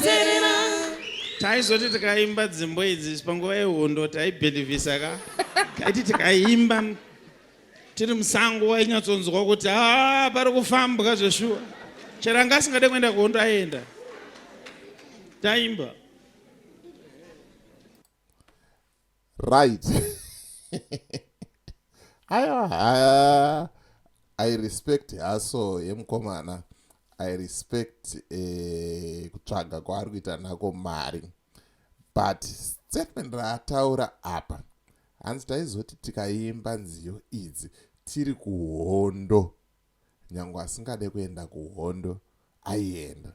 Teerera. Taizoti tikaimba dzimbo idzi panguva yehondo taibhilivhisa ka. Taiti tikaimba tiri musango wainyatsonzwa kuti haa pari kufambwa zveshuwa. Chero anga asingade kuenda kuhondo aienda. Taimba. Right. Aiwa, I respect haso yemukomana. I respect eh, kutsvaga kwaari kuita nako mari. But statement raataura apa hanzi taizoti tikaimba nziyo idzi tiri kuhondo nyange asingade kuenda kuhondo aienda.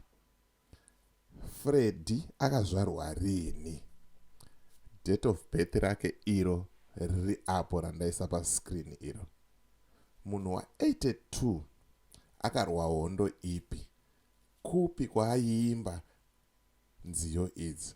Freddy akazvarwa rini? Date of birth rake iro riri apo randaisa pascreen iro. Munhu wa 82 akarwa hondo ipi? Kupi kwaaiimba nziyo idzi?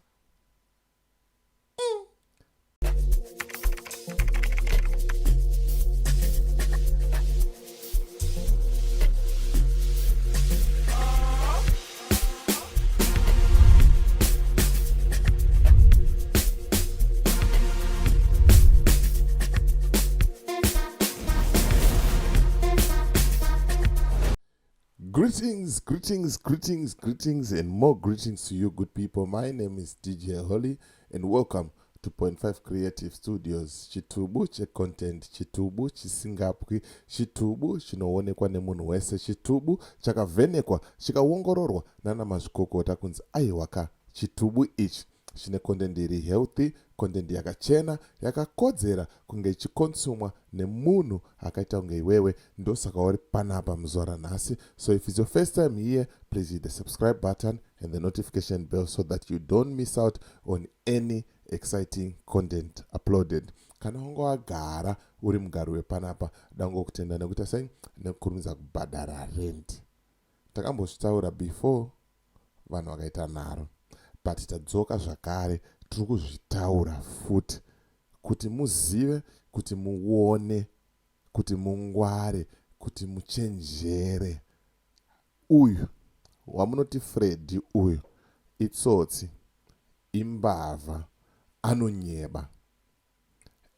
Greetings, greetings, greetings, greetings, and more greetings to you, good people. My name is DJ Holly, and welcome to Point 5 Creative Studios. Chitubu checontent, chitubu chisingapwi, chitubu chinoonekwa nemunhu wese, chitubu chakavhenekwa chikaongororwa nana mazvikokota kunzi aiwaka chitubu ichi chine content iri healthy, content yakachena, yakakodzera kunge ichikonsumwa nemunhu akaita kunge iwewe. Ndosaka uri panapa muzuva ranhasi. So if it's your first time here, please hit the subscribe button and the notification bell so that you don't miss out on any exciting content uploaded. Kana wanga wagara uri mugari wepanapa, dangokutenda nekuita sei nekukurumidza kubhadhara rent. Takambozvitaura before vanhu vakaita nharo but tadzoka zvakare tiri kuzvitaura futi kuti muzive kuti muone kuti mungware kuti muchenjere uyu wamunoti Freddy uyu itsotsi imbavha anonyeba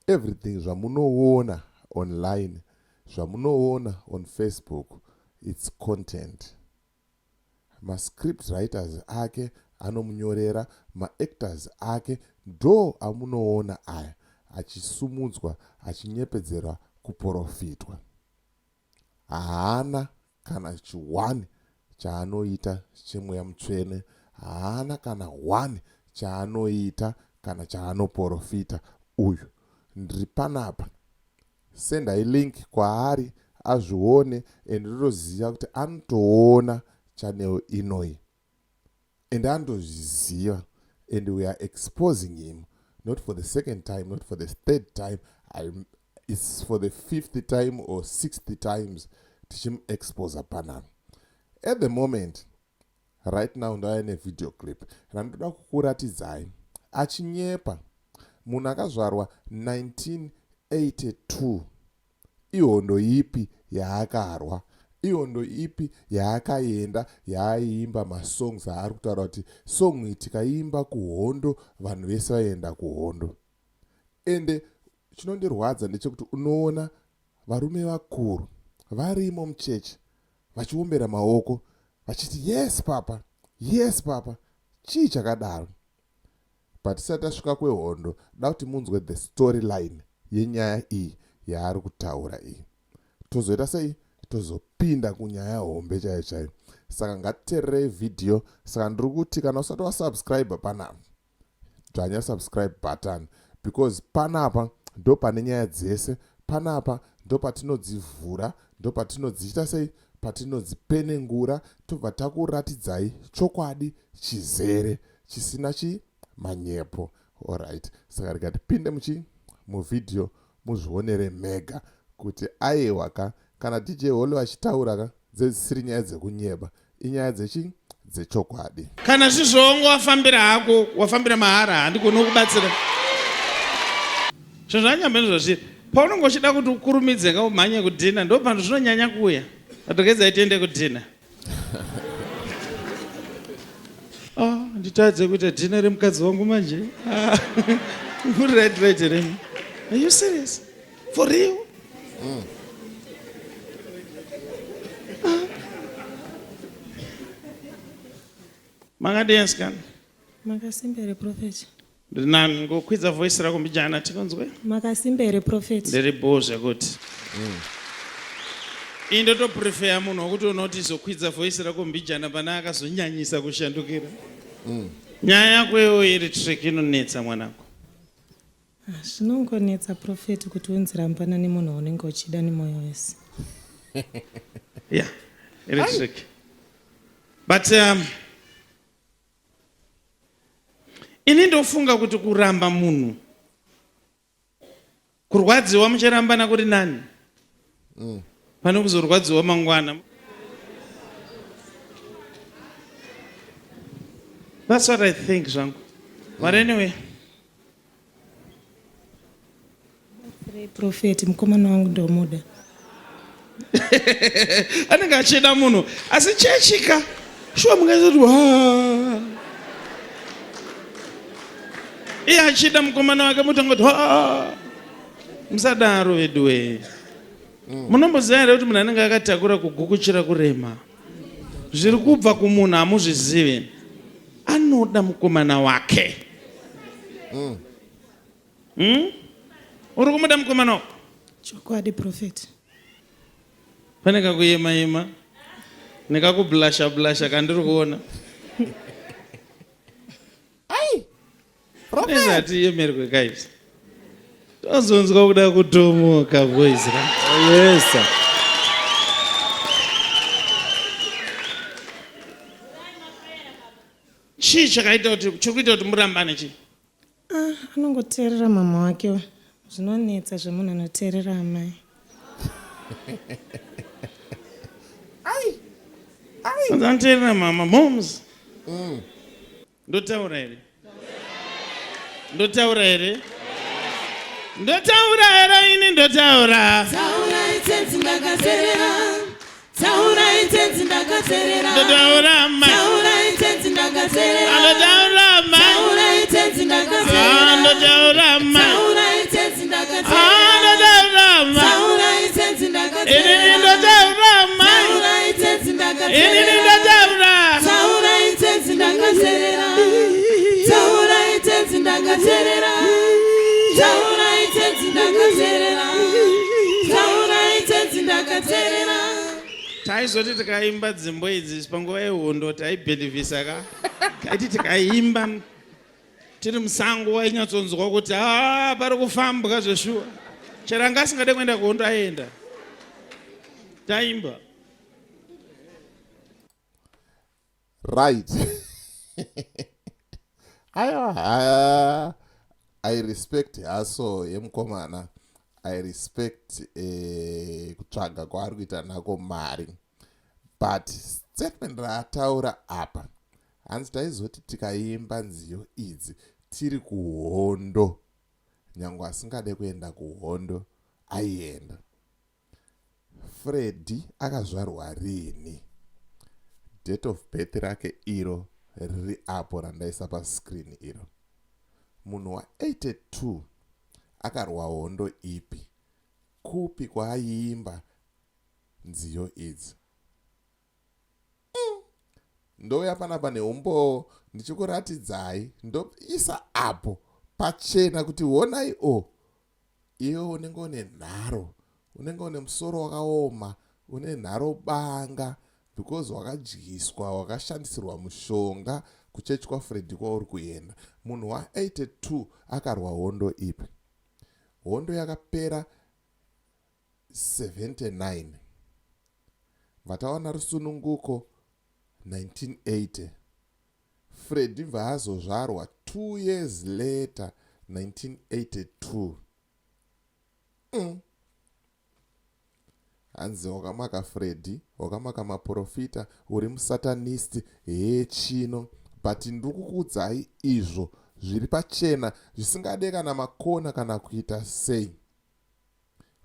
everything zvamunoona online zvamunoona on Facebook it's content mascript writers ake anomunyorera maactors ake ndo amunoona aya achisumudzwa achinyepedzerwa kuporofitwa haana kana chione chaanoita chemweya mutsvene haana kana one chaanoita kana chaanoporofita uyu ndiri panapa Sendai link kwaari azvione and ndotoziva kuti anotoona channel inoyi and anotozviziva and we are exposing him not for the second time not for the third time I'm, it's for the fifth time or sixth times tichimuexposa panapa at the moment Right now ndauya nevideo clip randoda kukuratidzai achinyepa munhu akazvarwa 1982 ihondo ipi yaakarwa ihondo ipi yaakaenda yaaiimba masongs aari kutaura kuti song iyi tikaimba kuhondo vanhu vese vaienda kuhondo ende chinondirwadza ndechekuti unoona varume vakuru varimo muchechi vachiombera maoko vachiti yes papa yes papa chii chakadaro but tisati tasvika kwehondo da kuti munzwe the story line yenyaya iyi yaari kutaura iyi tozoita sei tozopinda kunyaya hombe chaiyo chaiyo saka ngatitererei vhidhiyo saka ndiri kuti kana usati wasubscribe panapa dzvanya subscribe button because panapa ndo pane nyaya dzese panapa ndo patinodzivhura ndo patinodziita sei patinodzipenengura tobva takuratidzai chokwadi chizere chisina chi manyepo alright saka rega tipinde muchi muvhidhiyo muzvionere mega kuti aiwa ka kana DJ Holly vachitaura ka dzedzisiri nyaya dzekunyeba inyaya dzechi dzechokwadi. Kana zvizvongo wafambira hako wafambira mahara handigoni kubatsira zvinhu zvanyamba ndozvazviri paunenge uchida kuti ukurumidze ka umhanye kudhina ndo panhu zvinonyanya kuuya vatogedzai tiende kudhina. Ah, nditadze kuita dhina remukadzi wangu manje. Ah, muri right right here. Are you serious? For real? Ah. Makadii asikana? Makasimba here prophet? Ndiri nani, ngokwidza voice rako mbijana tikunzwe. Makasimba here prophet? Ndiri bhoo zvekuti. Ini ndotoprefer munhu wekuti unoti zokwidza voice rako mbijana pane akazonyanyisa kushandukira. Nyaya yako iyoyo iri trick inonetsa mwanangu. Ah, zvinongonetsa prophet kuti unzi rambana nemunhu waunenge uchida nemoyo wese. Yeah, iri trick. But ini ndofunga kuti kuramba munhu kurwadziwa muchirambana kuri nani pane kuzorwadziwa mangwana. That's what I think zvangu. But anyway, Prophet, mukomana wangu ndomuda. Anenge achida munhu asi chechika shuwa mungaizoti wa iye achida mukomana wake mutongoti wa musadaro veduwee. Munomboziva here kuti munhu anenge akatakura kugukuchira kurema zviri kubva kumunhu hamuzvizive anoda mukomana wake. Uri kumuda mukomana wako? Chokwadi prophet. Pane kakuyema yema nekakublasha blasha kandiri kuona. Ai! Nezati yemerwe guys. Tozonzwa kuda kutomoka boys ra. Oh, yes sir. Chii chakaita kuti chiri kuita kuti murambane chii? Ah, anongoteerera mama wake. Zvinonetsa zvemunhu anoteerera amai. Ai! Ai! Anoteerera mama moms. Ndotaura here? Ndotaura here? Ndotaura here ini ndotaura? Taurai tenzi ndakaterera. Taurai tenzi ndakaterera. Ndotaura mai. Taurai tenzi ndakaterera. Ndotaura mai. Taurai tenzi ndakaterera. Ndotaura mai. Taurai tenzi ndakaterera. Ndotaura mai. Taurai tenzi Inini ndakaterera. ndotaura mai. Taurai tenzi Inini ndakaterera. ndotaura. Taurai tenzi ndakaterera. Taurai tenzi ndakaterera. Taurai tenzi ndakaterera. Taurai tenzi ndakaterera. Taizoti tikaimba dzimbo idzi panguva yehondo taibhelivhisa ka. Taiti tikaimba tiri musango wainyatsonzwa kuti haa pari kufambwa zveshuwa. Chero anga asingade kuenda kuhondo aienda. Taimba. Right. Aiwa, I respect hustle yemukomana. I respect kutsvaga kwaari kuita nako mari. But statement raataura apa, hanzi taizoti tikaimba nziyo idzi tiri kuhondo, nyangwe asingade kuenda kuhondo aienda. Freddy akazvarwa rini? Date of birth rake iro riri apo randaisa pascreen iro. Munhu wa82 akarwa hondo ipi? Kupi kwaaiimba nziyo idzi? Ndouya panapa neumbowo ndichikuratidzai, ndoisa apo pachena kuti honai o iwe unenge une nharo, unenge une musoro wakaoma, une nharo banga because wakadyiswa, wakashandisirwa mushonga kuchechi kwaFreddy kwauri kuenda. Munhu wa82 akarwa hondo ipi? Hondo yakapera 79, vatawana rusununguko 1980. Freddy bvaazozvarwa 2 years later 1982. Hanzi wakamaka Freddy, wakamaka maprofita, uri musatanist hee chino, but ndiri kukuudzai izvo zviri pachena zvisingade kana makona kana kuita sei,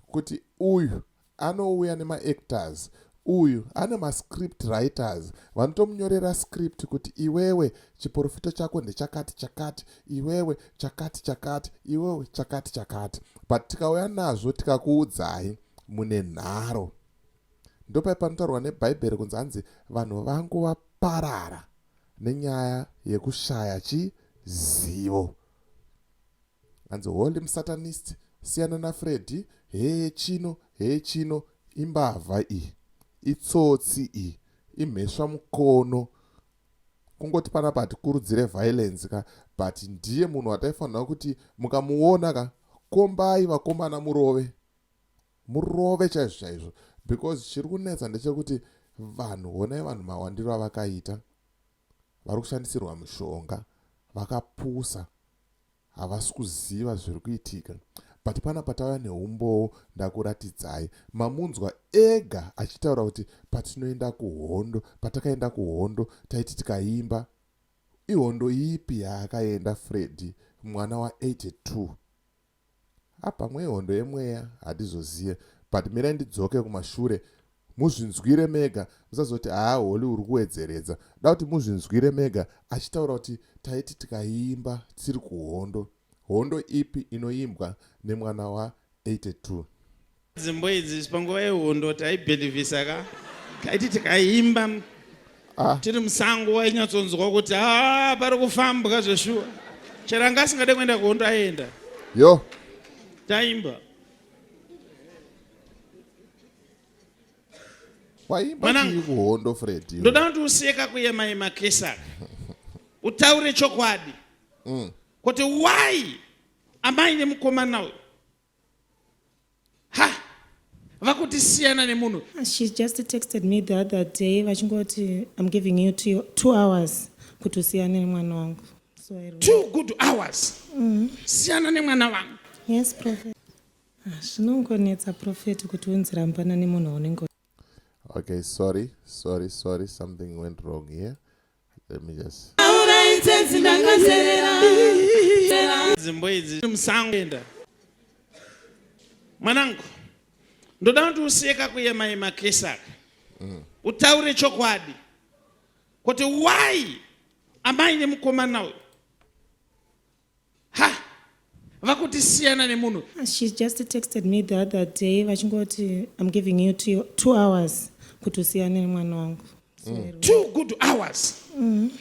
kuti uyu anouya nemaactors. Uyu ane mascript writers vanotomunyorera script kuti iwewe chiporofita chako ndechakati chakati, iwewe chakati chakati, iwewe chakati chakati. But tikauya nazvo tikakuudzai mune nharo. Ndopai panotaurwa nebhaibheri kunzi hanzi vanhu vangu vaparara nenyaya yekushaya chizivo. Hanzi holy musatanist siyana naFreddy hee chino hee chino imbavha iyi itsotsi iyi imhesva mukono kungoti panapa hatikurudzire violence ka but ndiye munhu wataifanira kuti mukamuona ka kombai vakomana murove murove chaizvo chaizvo because chiri kunetsa ndechekuti vanhu honai vanhu mawandiro avakaita vari kushandisirwa mishonga vakapusa havasi kuziva zviri kuitika but pana patauya neumbowo ndakuratidzai mamunzwa ega achitaura kuti patinoenda kuhondo patakaenda kuhondo taiti tikaimba ihondo ipi yaakaenda Freddy mwana wa82 pamwe ihondo yemweya hatizozive but mirai ndidzoke kumashure muzvinzwire mega musazoti haa Holy uri kuwedzeredza da kuti muzvinzwire mega achitaura kuti taiti tikaimba tiri kuhondo hondo ipi inoimbwa nemwana wa82 Dzimbo idzi panguva yehondo taibhilivhisa ka taiti tikaimba tiri musango wainyatsonzwa kuti haa pari kufambwa zveshuwa chero anga asingade kuenda kuhondo aienda yo taimba waimba Mwanangu. chii kuhondo Freddy ndoda kuti usiye kakuyema kesaka utaure chokwadi kuti why amai nemukomana uyu ha vakuti siyana nemunhu. She just texted me the other day vachingoti I'm giving you 2 hours kuti usiyane nemwana wangu. So I wrote, 2 good hours siyana nemwana wangu. Yes, prophet. Ah, zvinongonetsa prophet kuti unzi rambana nemunhu waunenge Okay, sorry, sorry, sorry, something went wrong here. Let me just Taurai tenzi ndakateerera. Dzimbo idzi musango enda mwanangu ndoda kuti usiye kakuyema kesaka utaure chokwadi kuti why amai nemukomana uyu ha vakuti siyana nemunhu. She just texted me the other day vachingoti I'm giving you 2 hours kuti usiyane nemwana wangu. So I wrote, 2 good hours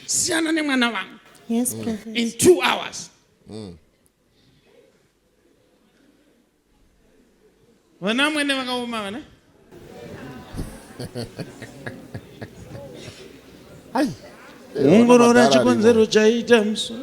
siyana nemwana wangu. Yes, prophet. In 2 hours vana vamwene vakaoma vana. Ai Ongorora chikonzero chaita muso.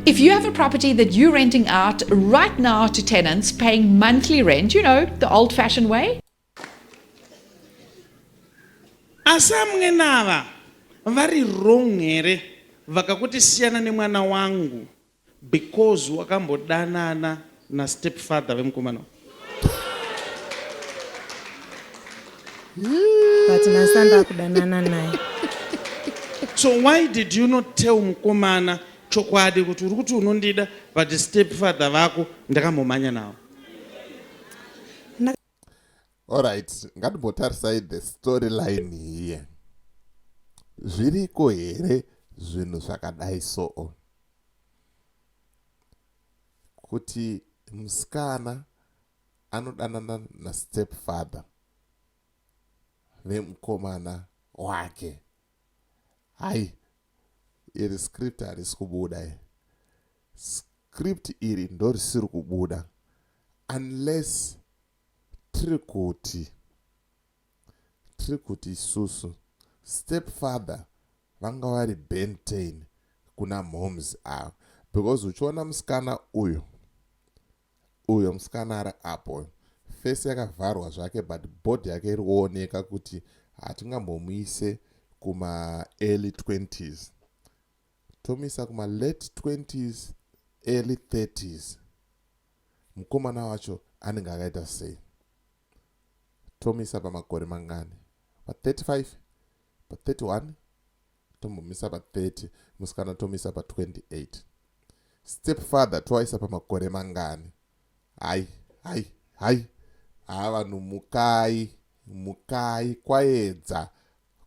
If you have a property that you're renting out right now to tenants paying monthly rent, the old fashioned way, Asi amwene ava vari wrong here vakakuti siyana nemwana wangu because wakambodanana nastepfather vemukomana? But nhasi kudanana naye. So why did you not tell mukomana chokwadi kuti uri kuti unondida but stepfather vako ndakambomhanya navo? Alright, ngatimbotarisai the storyline here. Zviriko here zvinhu zvakadai so kuti musikana anodanana nastepfather vemukomana wake? Hai, iri script harisi kubuda iri. Script iri ndo risiri kubuda unless tiri kuti isusu stepfather vanga vari benten kuna moms ava because uchiona musikana uyu uyo musikana ari apo face yakavharwa zvake but body yake iri kuoneka kuti hatingambomuise kuma early 20s, tomuisa kuma late 20s. Early 30s. Mukomana wacho anenge akaita sei? Tomisa pamakore mangani? Pa35, pa31, tombomisa pa30. Musikana tomisa pa28. Step father towaisa pamakore mangani? Hai hai hai, haa, vanhu mukai, mukai, kwaedza,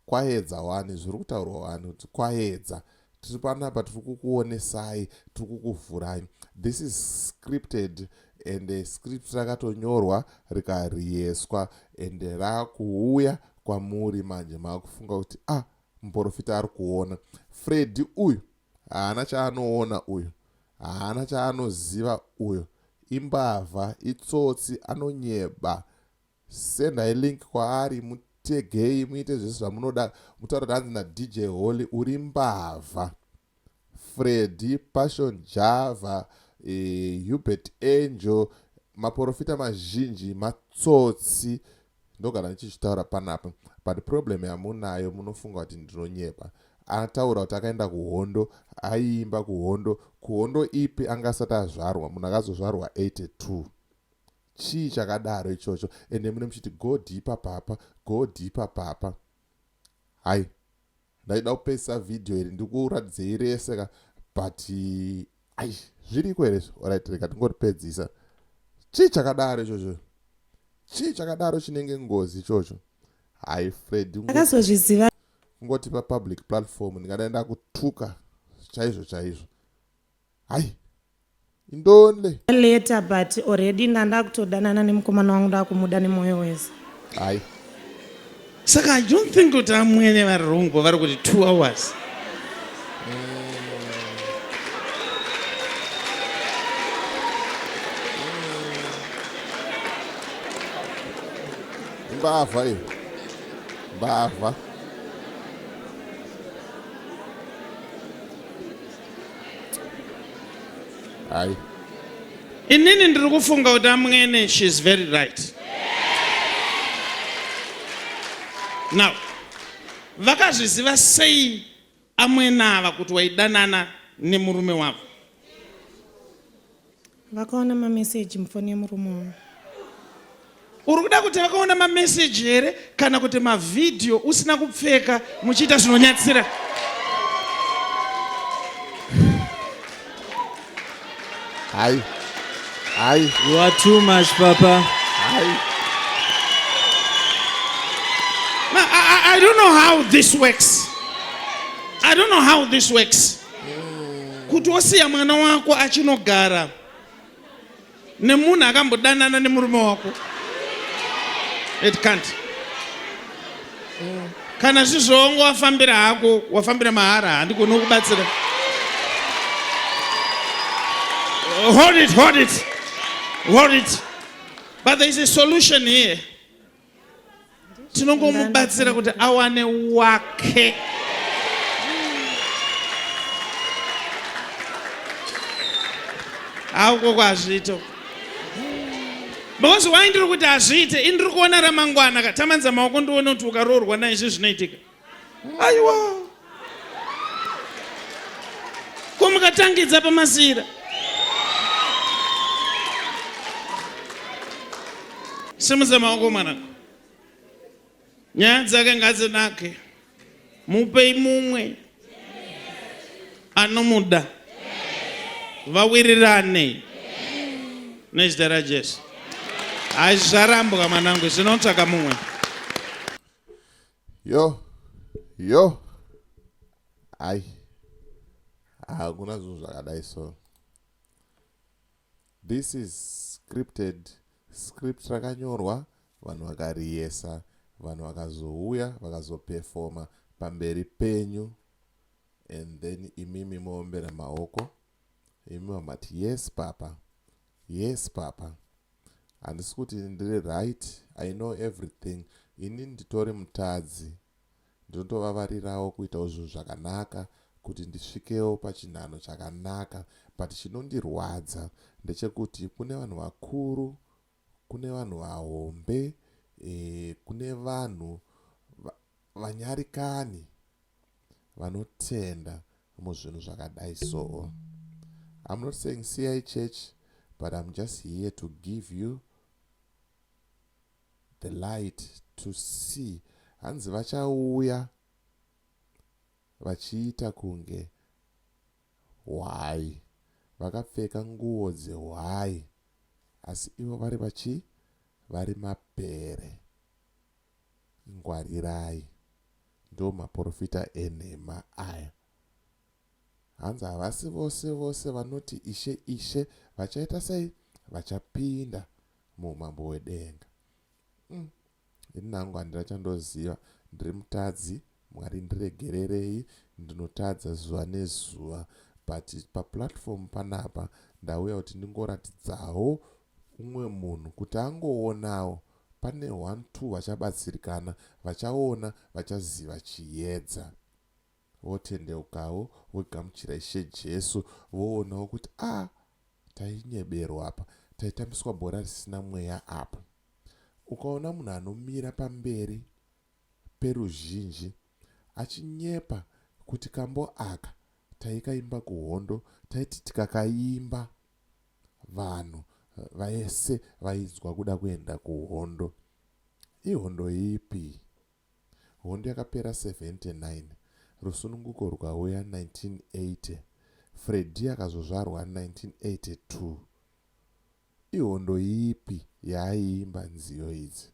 kwaedza wani. Zviri kutaurwa wani kuti kwaedza. Tiri panapa, tiri kukuonesai, tiri kukuvhurai. This is scripted and script rakatonyorwa, rikariyeswa and raakuuya kwamuri. Manje maakufunga kuti, ah, muprofita ari kuona. Freddy uyu haana chaanoona, uyu haana chaanoziva, uyu imbavha, itsotsi, anonyeba. Sendai link kwaari, mutegei, muite zvese zvamunoda. Mutaura kuti hanzi naDJ Holly, uri mbavha. Freddy Passion Java, Hubert Angel, maprofita mazhinji matsotsi. Ndogara ndichichitaura panapa, but problem yamunayo, munofunga kuti ndinonyepa. Ataura kuti akaenda kuhondo, aiimba kuhondo. Kuhondo ipi? Anga asati azvarwa. Munhu akazozvarwa 82. Chii chakadaro ichocho? Ende mune muchiti go deeper papa, go deeper papa. Hai, ndaida kupedzisa vhidhiyo iri ndikuratidzei rese ka, but ai, zviriko here? Alright, rega tingoripedzisa. Chii chakadaro ichocho? Chii chakadaro chinenge ngozi ichocho? Hai, Fred. Akazozviziva. Kungoti papublic platform ndingadai ndakutuka chaizvo chaizvo. Hai, indonle. Later, but already ndanda kutodanana nemukomana wangu, ndakumuda nemwoyo wese. Hai. Saka I don't think kuti amwene vari wrong pavari kuti 2 hours. Mbavha iyo, mbavha. Hai. Inini ndiri kufunga kuti amwene, she is very right. Now, vakazviziva sei amwene ava kuti waidanana nemurume wavo? Vakaona mameseji mufoni yemurume wangu. Uri kuda kuti vakaona mameseji here, kana kuti mavhidhiyo usina kupfeka muchiita zvinonyatsira? Hai hai. You are too much, Papa. Hai. Now, I don't know how this works. I don't know how this works. Kuti wosiya mwana wako achinogara nemunhu akambodanana nemurume wako. It can't. Kana zvizvongo wafambira hako, wafambira mahara, handigoni kubatsira. Hold it, hold it. Hold it. But there is a solution here. Tinongomubatsira kuti awane wake. Haukoko hazviite, because why ndiri kuti hazviite? Ini ndiri kuona ramangwana ka. Tamanza maoko ndione kuti ukaroorwa naizvi zvinoitika. Aiwa, ko mukatangidza pamasira? Simudza maoko, mwanangu. Nyaya dzake ngadzinake. Mupei mumwe anomuda, vawirirane nezita raJesu. Hai, zvarambwa mwanangu, zvinotsvaka mumwe. Yo yo, hai, hakuna zvinhu zvakadai. So this is scripted. Script rakanyorwa, vanhu vakariyesa, vanhu vakazouya, vakazopefoma pamberi penyu, and then imimi moombera maoko, imi vamati, "Yes papa, yes papa." Handisi kuti ndiri right, I know everything. Ini nditori mutadzi, ndinotovavarirawo kuitawo zvinhu zvakanaka kuti ndisvikewo pachinhano chakanaka, but chinondirwadza ndechekuti kune vanhu vakuru, kune vanhu vahombe, kune vanhu vanyarikani vanotenda muzvinhu zvakadai. So I'm not saying siyai church, but I'm just here to give you the light to see. Hanzi vachauya vachiita kunge hwai, vakapfeka nguo dzehwai, asi ivo vari vachi vari mapere. Ngwarirai, ndo maprofita enhema aya. Hanzi havasi vose vose vanoti Ishe, Ishe vachaita sei? Vachapinda muumambo hwedenga. Ini nangu handina chandoziva, ndiri mutadzi. Mwari ndiregererei, ndinotadza zuva nezuva, but paplatform panapa ndauya kuti ndingoratidzawo umwe munhu kuti angoonawo pane 1 2 vachabatsirikana, vachaona, vachaziva chiedza, votendeukawo, vogamuchira Ishe Jesu, voonawo kuti a ah, tainyeberwa apa, taitambiswa bhora risina mweya apa. Ukaona munhu anomira pamberi peruzhinji achinyepa kuti kambo aka taikaimba kuhondo, taiti tikakaimba vanhu vese vainzwa kuda kuenda kuhondo, ihondo ipi? Hondo yakapera 79, rusununguko rukauya 1980, Freddy akazozvarwa 1982. Ihondo ipi yaaiimba nziyo idzi?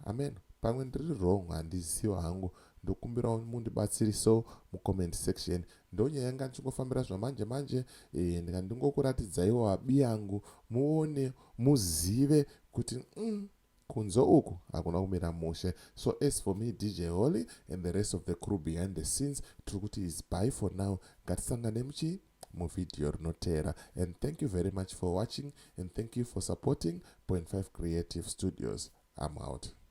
Amen. Pamwe ndiri wrong, handiziva hangu. Ndokumbirawo mundibatsirisewo mucomment section. Ndonyaya yanga ndichingofambira zvamanje manje, ndika ndingokuratidzaiwo abi yangu, muone, muzive kuti kunze uku hakuna kumira mushe. So as for me, DJ Holly, and the rest of the crew behind the scenes, tiri kuti is bye for now. Ngatisangane muchi muvhidhiyo rinoteera, and thank you very much for watching, and thank you for supporting Point 5 Creative Studios. I'm out.